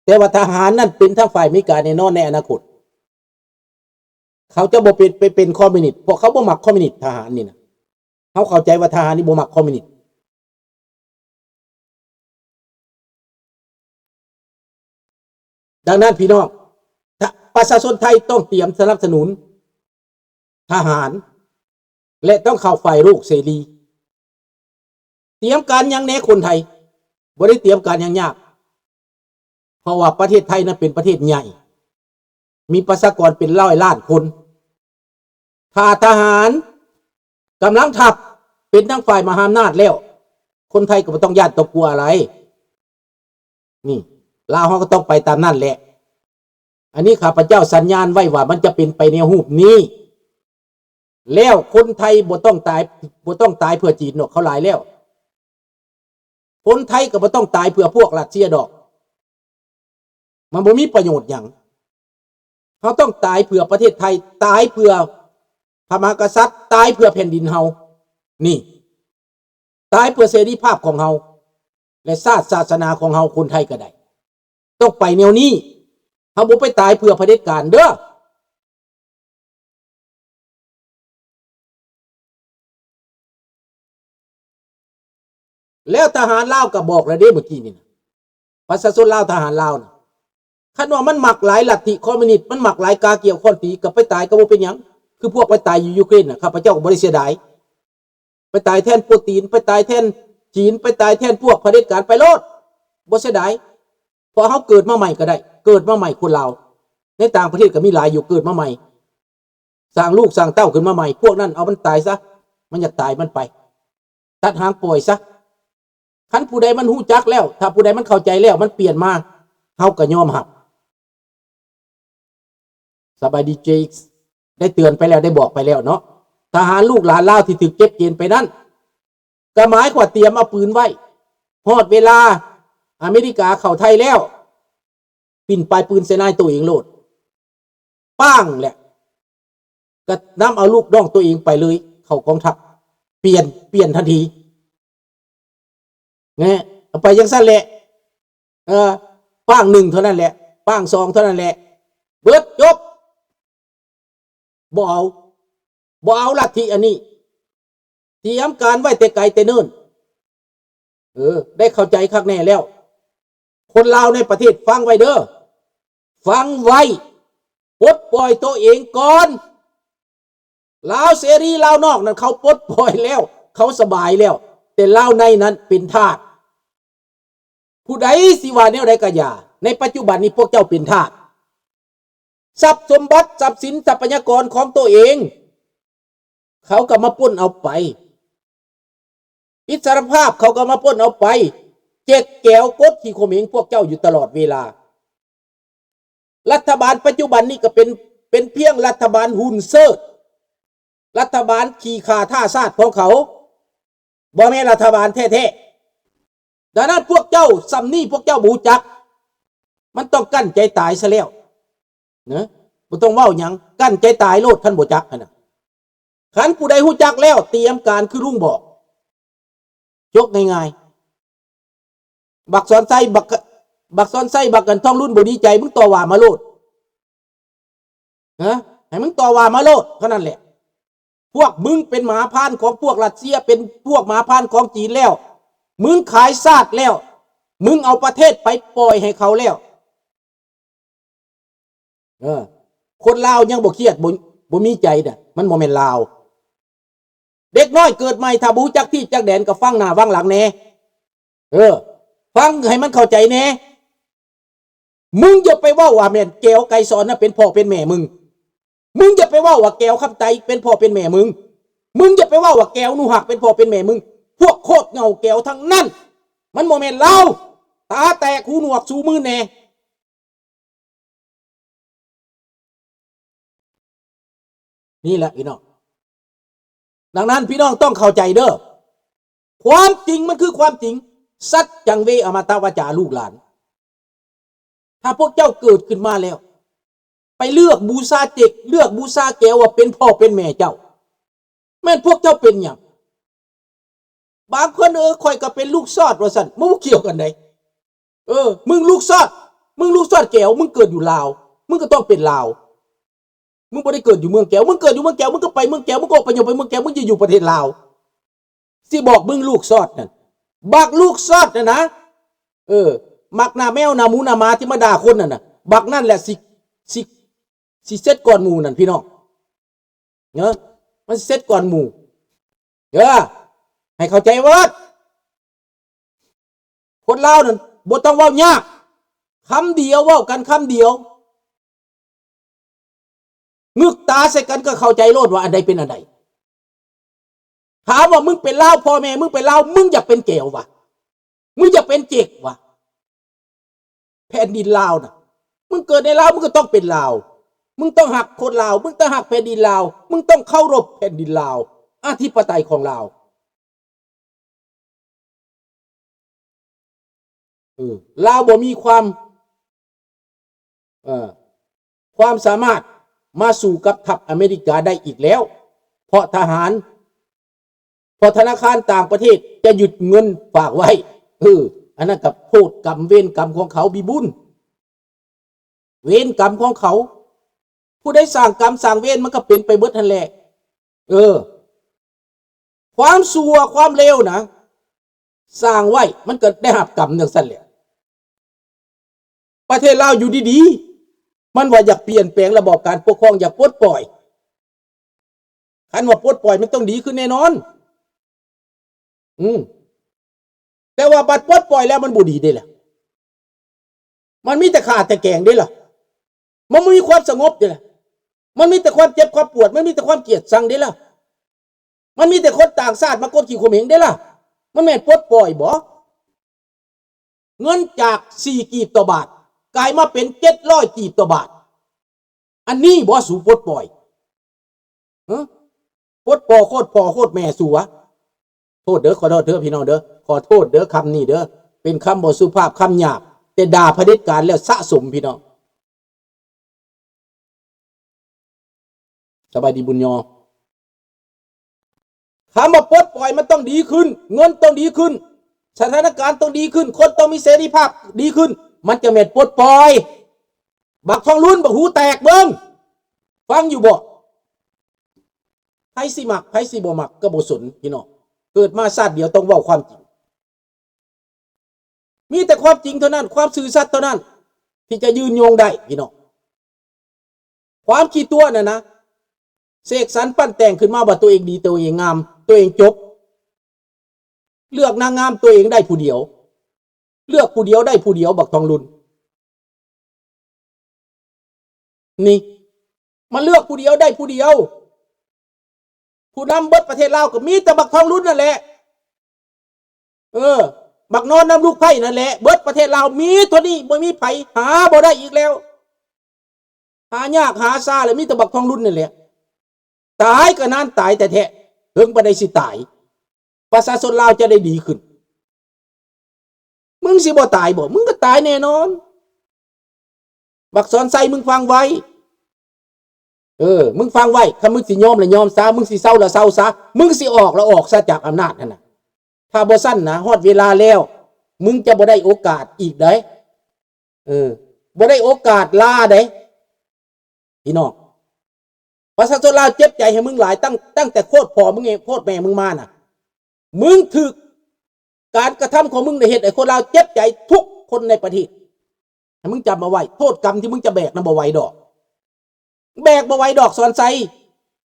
ແຕ່ວ່າທະຫານນັ້ນເປັນທາງຝ່າຍອາເມລິກາແນ່ນອນໃນອະນາຄົດ. ເຂົາຈະບໍ່ເປັນ ໄປເປັນຄອມມິວນິດ ເພາະເຂົາບໍ່ມັກຄອມມິວນິດ ທະຫານນີ້ນະ. ເຮົາເຂົ້າໃຈວ່າທະຫານນີ້ບໍ່ມັກຄອມມິວນິດ. ດັ່ງນັ້ນພີ່ນ້ອງ ປະຊາຊົນໄທຕ້ອງຕຽມສະໜັບສະໜູນທະຫານ ແລະ ຕ້ອງເຂົ້າຝ່າຍໂລກເສລີ. ຕຽມການຫຍັງແດ່ຄົນໄທ? ບໍ່ໄດ້ຕຽມການຫຍັງຍາກ ເພາະວ່າປະເທດໄທນັ້ນເປັນປະເທດໃຫຍ່ ມີປະຊາກອນເປັນຮ້ອຍລ້ານຄົນ. ຖ້າທະຫານ ກຳລັງທັບເປັນທາງຝ່າຍມະຫາອຳນາດແລ້ວ ຄົນໄທກໍບໍ່ຕ້ອງຢ້ານຕ້ອງກົວອະໄລ. ນີ້ ລາວເຮົາກໍຕ້ອງໄປຕາມນັ້ນແຫຼະ. ອັນນີ້ຂ້າພະເຈົ້າສັນຍານໄວ້ວ່າມັນຈະເປັນໄປແນວຮູບນີ້. ແລ້ວຄົນໄທບໍ່ຕ້ອງຕາຍ ບໍ່ຕ້ອງຕາຍເພື່ອຈີນດອກ ເຂົາຫຼາຍແລ້ວ. ຄົນໄທກໍບໍ່ຕ້ອງຕາຍເພື່ອພວກຣັດເຊຍດອກ ມັນບໍ່ມີປະໂຫຍດຫຍັງ. ເຮົາຕ້ອງຕາຍເພື່ອປະເທດໄທ ຕາຍເພື່ອພະມະຫາກະສັດ ຕາຍເພື່ອແຜ່ນດິນເຮົາ ນີ້ ຕາຍເພື່ອເສລີພາບຂອງເຮົາ ແລະ ຊາດສາສະໜາຂອງເຮົາ ຄົນໄທກໍໄດ້. ຕ້ອງໄປແນວນີ້ ເຮົາບໍ່ໄປຕາຍເພື່ອຜະເດັດການເດີ້. ແລ້ວທະຫານລາວກໍບອກແລ້ວເດ້ ເມື່ອກີ້ນີ້ນະ ປະຊາຊົນລາວ ທະຫານລາວນະ ຄັນວ່າມັນມັກຫຼາຍລັດທິຄອມມິວນິດ ມັນມັກຫຼາຍກາກຽວຄ້ອນຕີ ກໍໄປຕາຍກໍບໍ່ເປັນຫຍັງ. ຄືພວກໄປຕາຍຢູ່ຢູເຄຣນນະ ຂ້າພະເຈົ້າກໍບໍ່ໄດ້ເສຍດາຍ. ໄປຕາຍແທນປູຕິນ ໄປຕາຍແທນຈີນ ໄປຕາຍແທນພວກຜະເດັດການ ໄປໂລດ ບໍ່ເສຍດາຍ. ເພາະເຮົາເກີດມາໃໝ່ກໍໄດ້ ເກີດມາໃໝ່ ຄົນລາວໃນຕ່າງປະເທດກໍມີຫຼາຍຢູ່ ເກີດມາໃໝ່ ສ້າງລູກສ້າງເຕົ້າຂຶ້ນມາໃໝ່. ພວກນັ້ນເອົາມັນຕາຍຊະ ມັນຢາກຕາຍມັນໄປ ຕັດຫາງປ່ອຍຊະ. ຄັນຜູ້ໃດມັນຮູ້ຈັກແລ້ວ ຖ້າຜູ້ໃດມັນເຂົ້າໃຈແລ້ວ ມັນປ່ຽນມາ ເຮົາກໍຍອມຮັບ. ສະບາຍດີເຈ ໄດ້ເຕືອນໄປແລ້ວ ໄດ້ບອກໄປແລ້ວເນາະ. ທະຫານລູກຫຼານລາວທີ່ຖືກເກັບເກນໄປນັ້ນ ກໍໝາຍຄວາມວ່າຕຽມເອົາປືນໄວ້ ຮອດເວລາອາເມລິກາເຂົ້າໄທແລ້ວ ປິ່ນປາຍປືນໃສ່ນາຍໂຕເອງໂລດ ປ້າງແຫຼະ ກໍນຳເອົາລູກນ້ອງໂຕເອງໄປເລີຍ ເຂົ້າກອງທັບ ປ່ຽນ ປ່ຽນທັນທີ ແນະ ເອົາໄປຈັ່ງຊັ້ນແຫຼະ. ເອີ ປ້າງໜຶ່ງເທົ່ານັ້ນແຫຼະ ປ້າງສອງເທົ່ານັ້ນແຫຼະ ເບິດ ຈົບ. ບໍ່ເອົາ ບໍ່ເອົາລັດທິອັນນີ້ ຕຽມການໄວ້ແຕ່ໄກແຕ່ເນີ້ນ. ເອີ ໄດ້ເຂົ້າໃຈຄັກແນ່ແລ້ວ. ຄົນລາວໃນປະເທດຟັງໄວ້ເດີ້ ຟັງໄວ້ ປົດປ່ອຍໂຕເອງກ່ອນ. ລາວເສລີລາວນອກນັ້ນ ເຂົາປົດປ່ອຍແລ້ວ ເຂົາສະບາຍແລ້ວ ແຕ່ລາວໃນນັ້ນເປັນທາດ. ຜູ້ໃດຊິວ່າແນວໃດກໍຢ່າ ໃນປັດຈຸບັນນີ້ພວກເຈົ້າເປັນທາດ. ຊັບສົມບັດ ຊັບສິນ ຊັບພະຍາກອນຂອງໂຕເອງ ເຂົາກໍມາປຸ້ນເອົາໄປ. ອິດສະຫຼະພາບເຂົາກໍມາປຸ້ນເອົາໄປ. ເຈັກແກວກົດຂີ່ຂົ່ມເຫງພວກເຈົ້າຢູ່ຕະຫຼອດເວລາ. ລັດຖະບານປັດຈຸບັນນີ້ກໍເປັນ ເປັນພຽງລັດຖະບານຮຸ່ນເສີດ, ລັດຖະບານຂີ້ຂ້າທ້າຊາດຂອງເຂົາ, ບໍ່ແມ່ນລັດຖະບານແທ້ໆ. ດັ່ງນັ້ນພວກເຈົ້າສ່ຳນີ້ພວກເຈົ້າບໍ່ຮູ້ຈັກ, ມັນຕ້ອງກັ້ນໃຈຕາຍຊະແລ້ວນະ, ບໍ່ຕ້ອງເວົ້າຫຍັງ, ກັ້ນໃຈຕາຍໂລດ ຄັນບໍ່ຈັກຫັ້ນນະ. ຄັນຜູ້ໃດຮູ້ຈັກແລ້ວ ຕຽມການຄືລຸງບອກ. ຈົບງ່າຍໆ. ບັກສອນໄຊ ບັກ ບັກສອນໄຊ ບັກກັນທອງລຸນບໍ່ດີໃຈ ມຶງຕໍ່ວ່າມາໂລດ. ຮະ? ໃຫ້ມຶງຕໍ່ວ່າມາໂລດເທົ່ານັ້ນແຫຼະ. ພວກມຶງເປັນໝາພານຂອງພວກຣັດເຊຍ, ເປັນພວກໝາພານຂອງຈີນແລ້ວ. ມຶງຂາຍຊາດແລ້ວ. ມຶງເອົາປະເທດໄປປ່ອຍໃຫ້ເຂົາແລ້ວ. ເອີ ຄົນລາວຍັງບໍ່ຄຽດ ບໍ່ ບໍ່ມີໃຈນະ ມັນບໍ່ແມ່ນລາວ. ເດັກນ້ອຍເກີດໃໝ່ ຖ້າບໍ່ຮູ້ຈັກທີ່ຈັກແດນກໍຟັງໜ້າຟັງຫຼັງແດ່. ເອີ ຟັງໃຫ້ມັນເຂົ້າໃຈແດ່. ມຶງຢ່າໄປເວົ້າວ່າແມ່ນແກວໄກສອນນະເປັນພໍ່ເປັນແມ່ມຶງ. ມຶງຢ່າໄປເວົ້າວ່າແກວຄຳໄຕເປັນພໍ່ເປັນແມ່ມຶງ. ມຶງຢ່າໄປເວົ້າວ່າແກວໜູຮັກເປັນພໍ່ເປັນແມ່ມຶງ. ພວກໂຄດເຫງົາແກວທັງນັ້ນ. ມັນບໍ່ແມ່ນລາວ. ຕາແຕກຫູໜວກຊູມືແດ່. ນີ້ແຫຼະພີ່ນ້ອງ. ດັ່ງນັ້ນພີ່ນ້ອງຕ້ອງເຂົ້າໃຈເດີ້. ຄວາມຈິງມັນຄືຄວາມຈິງ. ສັດຈັງເວ ອະມະຕະວາຈາ ລູກຫຼານ. ຖ້າພວກເຈົ້າເກີດຂຶ້ນມາແລ້ວ ໄປເລືອກບູຊາເຈັກ ເລືອກບູຊາແກວວ່າເປັນພໍ່ເປັນແມ່ເຈົ້າ, ແມ່ນພວກເຈົ້າເປັນຫຍັງ? ບາງຄົນ ເອີ ຂ້ອຍກໍເປັນລູກຊອດວ່າຊັ້ນ. ມັນບໍ່ກ່ຽວກັນໃດ. ເອີ ມຶງລູກຊອດ ມຶງລູກຊອດແກວ ມຶງເກີດຢູ່ລາວ ມຶງກໍຕ້ອງເປັນລາວ. ມຶງບໍ່ໄດ້ເກີດຢູ່ເມືອງແກວ ມຶງເກີດຢູ່ເມືອງແກວ ມຶງກໍໄປເມືອງແກວ ມຶງກໍອະພະຍົບໄປເມືອງແກວ ມຶງຈະຢູ່ປະເທດລາວ. ຊິບອກມຶງລູກຊອດນັ້ນ ບັກລູກຊອດນັ້ນນະ ເອີ ບັກໜ້າແມວໜ້າໝູໜ້າໝາທີ່ມາດ່າຄົນນັ້ນນະ ບັກນັ້ນແຫຼະຊິ ຊິ ຊິເສັດກ່ອນໝູ່ນັ້ນພີ່ນ້ອງ ເອີ ມັນຊິເສັດກ່ອນໝູ່ ເອີ ໃຫ້ເຂົ້າໃຈເບີດ. ຄົນລາວນັ້ນບໍ່ຕ້ອງເວົ້າຍາກ ຄຳດຽວ ເວົ້າກັນຄຳດຽວ ງຶກຕາໃສ່ກັນກໍເຂົ້າໃຈໂລດວ່າອັນໃດເປັນອັນໃດ. ຖາມວ່າມຶງເປັນລາວ ພໍ່ແມ່ມຶງເປັນລາວ ມຶງຢາກເປັນແກວຫວາ? ມຶງຢາກເປັນເຈັກຫວາ? ແຜ່ນດິນລາວນະ ມຶງເກີດໃນລາວ ມຶງກໍຕ້ອງເປັນລາວ ມຶງຕ້ອງຮັກຄົນລາວ ມຶງຕ້ອງຮັກແຜ່ນດິນລາວ ມຶງຕ້ອງເຄົາລົບແຜ່ນດິນລາວ ອະທິປະໄຕຂອງລາວ. ເອີ ລາວບໍ່ມີຄວາມ ເອີ ຄວາມສາມາດມາສູ້ກັບທັບອາເມລິກາໄດ້ອີກແລ້ວ ເພາະທະຫານ ເພາະທະນາຄານຕ່າງປະເທດຈະຍຶດເງິນຝາກໄວ້. ເອີ ອັນນັ້ນກໍໂທດກຳເວນກຳຂອງເຂົາ ບີບຸນ ເວນກຳຂອງເຂົາ. ຜູ້ໃດສ້າງກຳສ້າງເວນ ມັນກໍເປັນໄປເບິດຫັ້ນແຫຼະ. ເອີ ຄວາມຊົ່ວຄວາມເລວນະ ສ້າງໄວ້ ມັນກໍໄດ້ຮັບກຳຈັ່ງຊັ້ນແຫຼະ. ປະເທດລາວຢູ່ດີໆ ມັນວ່າຢາກປ່ຽນແປງລະບອບການປົກຄອງ ຢາກປົດປ່ອຍ. ຄັນວ່າປົດປ່ອຍ ມັນຕ້ອງດີຂຶ້ນແນ່ນອນ. ອືມ ແຕ່ວ່າບັດປົດປ່ອຍແລ້ວ ມັນບໍ່ດີເດ້ລະ ມັນມີແຕ່ຂ້າແຕ່ແກງເດ້ລະ ມັນບໍ່ມີຄວາມສະຫງົບເດ້ລະ ມັນມີແຕ່ຄວາມເຈັບຄວາມປວດ ມັນມີແຕ່ຄວາມກຽດຊັງເດ້ລະ ມັນມີແຕ່ຄົນຕ່າງຊາດມາກົດຂີ່ຂົ່ມເຫງເດ້ລະ. ມັນແມ່ນປົດປ່ອຍບໍ? ເງິນຈາກສີ່ກີບຕໍ່ບາດ ກາຍມາເປັນເຈັດຮ້ອຍກີບຕໍ່ບາດ ອັນນີ້ບໍ່ ສູປົດປ່ອຍ? ຮະ ປົດປໍໂຄດພໍ່ໂຄດແມ່ສູຫວາ? ໂທດເດີ ຂໍໂທດເດີພີ່ນ້ອງເດີ ຂໍໂທດເດີ ຄຳນີ້ເດີ ເປັນຄຳບໍ່ສຸພາບ ຄຳຫຍາບ ແຕ່ດ່າຜະເດັດການແລ້ວສະສົມພີ່ນ້ອງ. ສະບາຍດີບຸນຍອ ຄຳວ່າປົດປ່ອຍມັນຕ້ອງດີຂຶ້ນ ເງິນຕ້ອງດີຂຶ້ນ ສະຖານະການຕ້ອງດີຂຶ້ນ ຄົນຕ້ອງມີເສລີພາບດີຂຶ້ນ ມັນຈະແມ່ນປົດປ່ອຍ. ບັກທອງລຸນ ບັກຫູແຕກເບິ່ງ ຟັງຢູ່ບໍ່? ໃຜຊິມັກ ໃຜຊິບໍ່ມັກກໍບໍ່ສົນພີ່ນ້ອງ ເກີດມາຊາດດຽວຕ້ອງເວົ້າຄວາມຈິງ. ມີແຕ່ຄວາມຈິງເທົ່ານັ້ນ ຄວາມຊື່ສັດເທົ່ານັ້ນ ທີ່ຈະຍືນຍົງໄດ້ພີ່ນ້ອງ. ຄວາມຂີ້ຕົວະນັ້ນນະ ເສກສັນປັ້ນແຕ່ງຂຶ້ນມາວ່າຕົວເອງດີ ຕົວເອງງາມ ຕົວເອງຈົບ ເລືອກນາງງາມຕົວເອງໄດ້ຜູ້ດຽວ ເລືອກຜູ້ດຽວໄດ້ຜູ້ດຽວ ບັກທອງລຸນ. ນີ້ ມາເລືອກຜູ້ດຽວໄດ້ຜູ້ດຽວ ຜູ້ນຳເບິດປະເທດລາວກໍມີແຕ່ບັກທອງລຸນນັ້ນແຫຼະ. ເອີ ບັກນອນນຳລູກໃພ້ນັ້ນແຫຼະ ເບິດປະເທດລາວມີເທົ່ານີ້ ບໍ່ມີໃຜ ຫາບໍ່ໄດ້ອີກແລ້ວ ຫາຍາກຫາຊາແລ້ວ ມີແຕ່ບັກທອງລຸນນັ້ນແຫຼະ. ຕາຍກໍນານຕາຍແທ້ໆ ເຖິງປານໃດຊິຕາຍ ປະຊາຊົນລາວຈະໄດ້ດີຂຶ້ນ. ມຶງຊິບໍ່ຕາຍບໍ່? ມຶງກໍຕາຍແນ່ນອນ. ບັກສອນໄຊ ມຶງຟັງໄວ້ ເອີ ມຶງຟັງໄວ້ ຄັນມຶງຊິຍອມລະຍອມຊະ ມຶງຊິເຊົາລະເຊົາຊະ ມຶງຊິອອກລະອອກຊະຈາກອຳນາດຫັ້ນນະ. ຖ້າບໍ່ຊັ້ນນະ ຮອດເວລາແລ້ວ ມຶງຈະບໍ່ໄດ້ໂອກາດອີກໃດ. ເອີ ບໍ່ໄດ້ໂອກາດລາໃດ ພີ່ນ້ອງ. ປະຊາຊົນລາວເຈັບໃຈໃຫ້ມຶງຫຼາຍ ຕັ້ງ ຕັ້ງແຕ່ໂຄດພໍ່ມຶງເອງ ໂຄດແມ່ມຶງມານະ ມຶງຖືກ ການກະທຳຂອງມຶງໄດ້ເຮັດໃຫ້ຄົນລາວເຈັບໃຈທຸກຄົນໃນປະເທດ. ໃຫ້ມຶງຈຳເອົາໄວ້ ໂທດກຳທີ່ມຶງຈະແບກນະ ບໍ່ໄຫວດອກ ແບກບໍ່ໄຫວດອກ ສອນໄຊ.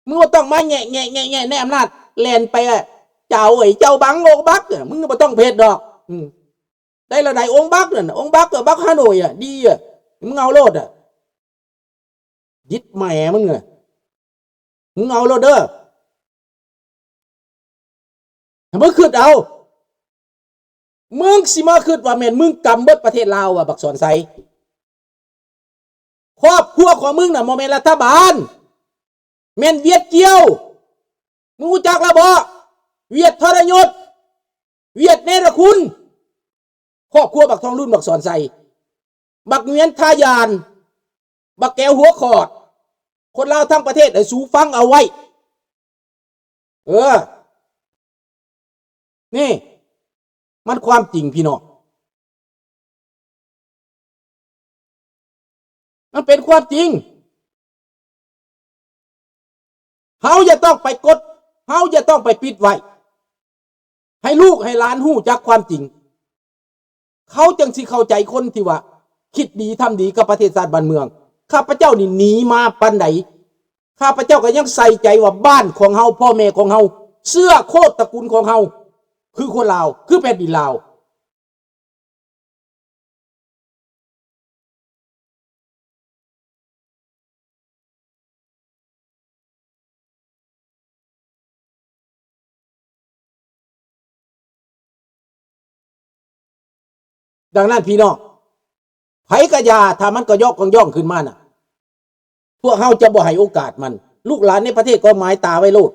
ມຶງບໍ່ຕ້ອງມາແງະໆໆໃນອຳນາດ ແລ່ນໄປ ເຈົ້າເອີຍ ເຈົ້າບັງ ໂອງບັກ ມຶງບໍ່ຕ້ອງເຮັດດອກ. ອືມ ໄດ້ລະໄດ ອົງບັກນັ້ນ ອົງບັກ ບັກຮາໂນ້ຍ ດີ ມຶງເອົາໂລດ ດິດແມ່ມຶງ ມຶງເອົາໂລດເດີ. ໃຫ້ມຶງຄິດເອົາ ມຶງຊິມາຄິດວ່າແມ່ນມຶງກຳເບິດປະເທດລາວຫວາ ບັກສອນໄຊ. ຄອບຄົວຂອງມຶງນະ ບໍ່ແມ່ນລັດຖະບານ ແມ່ນຫວຽດກ່ຽວ. ມຶງຮູ້ຈັກລະບໍ່? ຫວຽດທໍລະຍົດ ຫວຽດເນລະຄຸນ. ຄອບຄົວບັກທອງລຸນ ບັກສອນໄຊ ບັກຫງວຽນທ່າຍານ ບັກແກວຫົວຂອດ. ຄົນລາວທັງປະເທດ ໃຫ້ສູຟັງເອົາໄວ້. ເອີ ນີ້ມັນຄວາມຈິງພີ່ນ້ອງ. ມັນເປັນຄວາມຈິງ. ເຮົາຢ່າຕ້ອງໄປກົດ, ເຮົາຢ່າຕ້ອງໄປປິດໄວ້. ໃຫ້ລູກໃຫ້ຫຼານຮູ້ຈັກຄວາມຈິງ, ເຂົາຈຶ່ງຊິເຂົ້າໃຈຄົນທີ່ວ່າຄິດດີທຳດີກັບປະເທດຊາດບ້ານເມືອງ. ຂ້າພະເຈົ້ານີ້ໜີມາປານໃດ, ຂ້າພະເຈົ້າກໍຍັງໃສ່ໃຈວ່າບ້ານຂອງເຮົາ, ພໍ່ແມ່ຂອງເຮົາ, ເຊື້ອໂຄດຕະກຸນຂອງເຮົາ ຄືຄົນລາວ, ຄືແຜ່ນດິນລາວ. ດັ່ງນັ້ນພີ່ນ້ອງ, ໃຜກະຢ່າ, ຖ້າມັນກະຢອກກະຢ່ອງຂຶ້ນມານະ, ພວກເຮົາຈະບໍ່ໃຫ້ໂອກາດມັນ. ລູກຫຼານໃນປະເທດກໍໝາຍຕາໄວ້ໂລດ.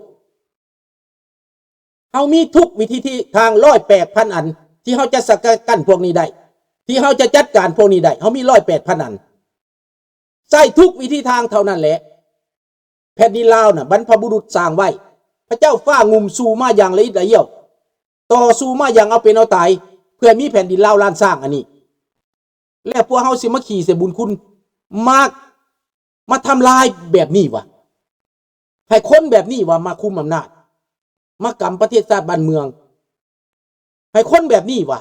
ເຮົາມີທຸກວິທີທາງຮ້ອຍແປດພັນອັນ ທີ່ເຮົາຈະສະກັດກັ້ນພວກນີ້ໄດ້, ທີ່ເຮົາຈະຈັດການພວກນີ້ໄດ້, ເຮົາມີຮ້ອຍແປດພັນອັນ. ໃຊ້ທຸກວິທີທາງເທົ່ານັ້ນແຫຼະ. ແຜ່ນດິນລາວນະ ບັນພະບຸລຸດສ້າງໄວ້, ພະເຈົ້າຟ້າງຸ່ມສູ້ມາຢ່າງລະອິດລະອ້ຽວ, ຕໍ່ສູ້ມາຢ່າງເອົາເປັນເອົາຕາຍ ເພື່ອມີແຜ່ນດິນລາວລ້ານຊ້າງອັນນີ້. ແລ້ວພວກເຮົາຊິມາຂີ້ໃສ່ບຸນຄຸນ, ມາ, ມາທຳລາຍແບບນີ້ຫວາ? ໃຫ້ຄົນແບບນີ້ຫວາມາຄຸມອຳນາດ, ມາກຳປະເທດຊາດບ້ານເມືອງ? ໃຫ້ຄົນແບບນີ້ຫວາ?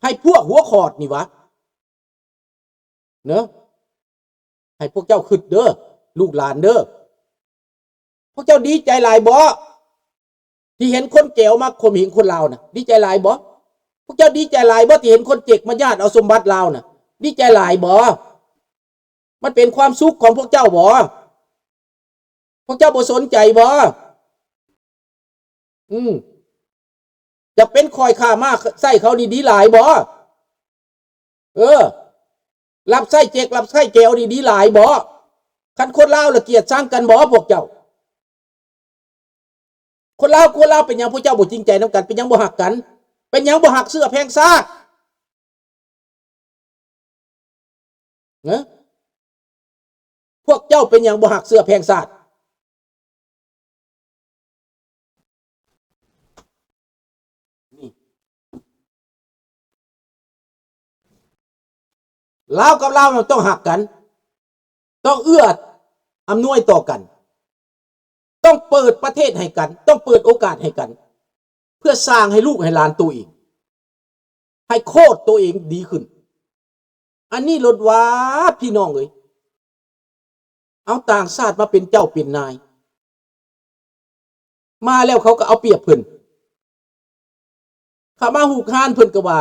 ໃຫ້ພວກຫົວຂອດນີ້ຫວາ? ເນາະ, ໃຫ້ພວກເຈົ້າຄິດເດີ ລູກຫຼານເດີ. ພວກເຈົ້າດີໃຈຫຼາຍບໍ ທີ່ເຫັນຄົນແກວມາຂົ່ມເຫັງຄົນລາວນະ? ດີໃຈຫຼາຍບໍ? ພວກເຈົ້າດີໃຈຫຼາຍບໍ ທີ່ເຫັນຄົນເຈັກມາຍາດເອົາສົມບັດລາວນະ? ດີໃຈຫຼາຍບໍ? ມັນເປັນຄວາມສຸກຂອງພວກເຈົ້າບໍ? ພວກເຈົ້າບໍ່ສົນໃຈບໍ? ອືມ ຢາກເປັນຂ້ອຍຂ້າມາໃຊ້ເຂົານີ້ດີຫຼາຍບໍ? ເອີ ຮັບໃຊ້ເຈັກ ຮັບໃຊ້ແກວນີ້ດີຫຼາຍບໍ? ຄັນຄົນລາວລະກຽດຊັງກັນບໍພວກເຈົ້າ? ຄົນລາວ ຄົນລາວ ເປັນຫຍັງພວກເຈົ້າບໍ່ຈິງໃຈນຳກັນ? ເປັນຫຍັງບໍ່ຮັກກັນ? ເປັນຫຍັງບໍ່ຮັກເຊື້ອແພງຊາດ? ເອີ ພວກເຈົ້າເປັນຫຍັງບໍ່ຮັກເຊື້ອແພງຊາດ? ນີ້ ລາວກັບລາວມັນຕ້ອງຮັກກັນ, ຕ້ອງເອື້ອອຳນວຍຕໍ່ກັນ, ຕ້ອງເປີດປະເທດໃຫ້ກັນ, ຕ້ອງເປີດໂອກາດໃຫ້ກັນ ເພື່ອສ້າງໃຫ້ລູກໃຫ້ຫຼານໂຕເອງ, ໃຫ້ໂຄດໂຕເອງດີຂຶ້ນ. ອັນນີ້ໂລດຫວາ ພີ່ນ້ອງເອີຍ, ເອົາຕ່າງຊາດມາເປັນເຈົ້າເປັນນາຍ, ມາແລ້ວເຂົາກໍເອົາປຽບເພິ່ນ, ເຂົາມາຮຸກຮານເພິ່ນກໍວ່າ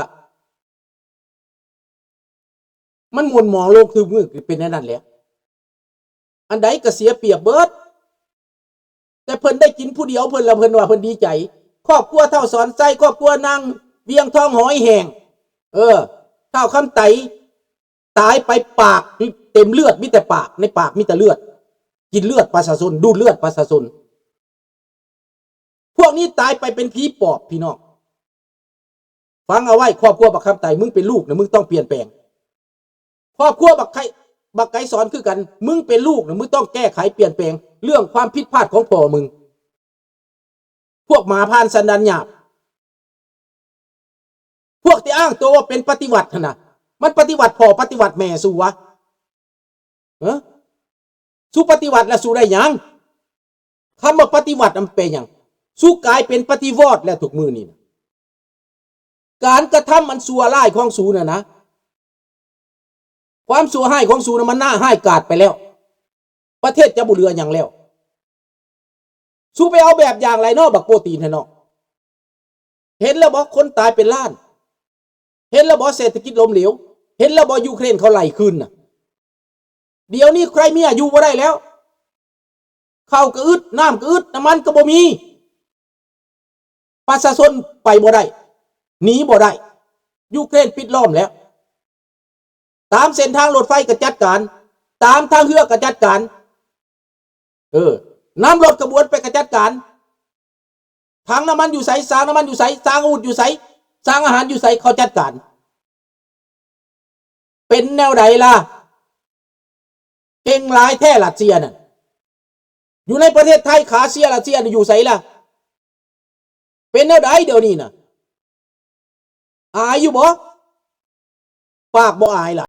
ມັນໝູນໝອງໂລກຄືມື້ເປັນແນວນັ້ນແຫຼະ, ອັນໃດກໍເສຍປຽບເບິດ. ແຕ່ເພິ່ນໄດ້ກິນຜູ້ດຽວເພິ່ນລະ ເພິ່ນວ່າເພິ່ນດີໃຈ. ຄອບຄົວທ້າວສອນໄຊ, ຄອບຄົວນາງວຽງທອງຫອຍແຫ້ງ, ເອີ ທ້າວຄຳໄຕ ຕາຍໄປປາກເຕັມເລືອດ, ມີແຕ່ປາກ, ໃນປາກມີແຕ່ເລືອດ, ກິນເລືອດປະຊາຊົນ, ດູດເລືອດປະຊາຊົນ. ພວກນີ້ຕາຍໄປເປັນຜີປອບ ພີ່ນ້ອງ. ຟັງເອົາໄວ້, ຄອບຄົວບັກຄຳໄຕ, ມຶງເປັນລູກນະ, ມຶງຕ້ອງປ່ຽນແປງ. ຄອບຄົວບັກໄຄ, ບັກໄກສອນຄືກັນ, ມຶງເປັນລູກນະ, ມຶງຕ້ອງແກ້ໄຂປ່ຽນແປງເລື່ອງຄວາມຜິດພາດຂອງພໍ່ມຶງ. ພວກໝາພານສັນດານຫຍາບ, ພວກທີ່ອ້າງຕົວວ່າເປັນປະຕິວັດຫັ້ນນະ, ມັນປະຕິວັດພໍ່ປະຕິວັດແມ່ສູ່ຫວາ? ເອີ ສູ່ປະຕິວັດແລ້ວສູ່ໄດ້ຫຍັງ? ຄຳວ່າປະຕິວັດນະ ມັນແປຫຍັງ? ສູ່ກາຍເປັນປະຕິວອດແລ້ວທຸກມື້ນີ້ນະ. ການກະທຳອັນຊົ່ວຮ້າຍຂອງສູ່ນັ້ນນະ, ຄວາມຊົ່ວຮ້າຍຂອງສູ່ນະ ມັນໜ້າຮ້າຍກາດໄປແລ້ວ. ປະເທດຈະບໍ່ເຫຼືອຫຍັງແລ້ວ. ສູ່ໄປເອົາແບບຢ່າງໃດເນາະ ບັກໂປຕີນຫັ້ນເນາະ. ເຫັນແລ້ວບໍ່ ຄົນຕາຍເປັນລ້ານ? ເຫັນແລ້ວບໍ່ ເສດຖະກິດລົ້ມເຫຼວ? ເຫັນແລ້ວບໍ່ ຢູເຄຣນເຂົາໄລ່ຄືນນະ? ດຽວນີ້ໄຄຣເມຍຢູ່ບໍ່ໄດ້ແລ້ວ. ເຂົ້າກໍອຶດ, ນ້ຳກໍອຶດ, ນ້ຳມັນກໍບໍ່ມີ. ປະຊາຊົນໄປບໍ່ໄດ້, ໜີບໍ່ໄດ້. ຢູເຄຣນປິດລ້ອມແລ້ວ. ຕາມເສັ້ນທາງລົດໄຟກໍຈັດການ, ຕາມທາງເຮືອກໍຈັດການ. ເອີ, ນຳລົດຂະບວນໄປກໍຈັດການ. ຖັງນ້ຳມັນຢູ່ໃສ? ຊາງນ້ຳມັນຢູ່ໃສ? ຊາງອາວຸດຢູ່ໃສ? ຊາງອາຫານຢູ່ໃສ? ເຂົາຈັດການ. ເປັນແນວໃດລະ? ເກັ່ງຫຼາຍແທ້ຣັດເຊຍນັ້ນ. ຢູ່ໃນປະເທດໄທ ຂາເຊຍຣັດເຊຍຢູ່ໃສລະ? ເປັນແນວໃດດຽວນີ້ນະ? ອາຍຢູ່ບໍ່? ປາກບໍ່ອາຍລະ?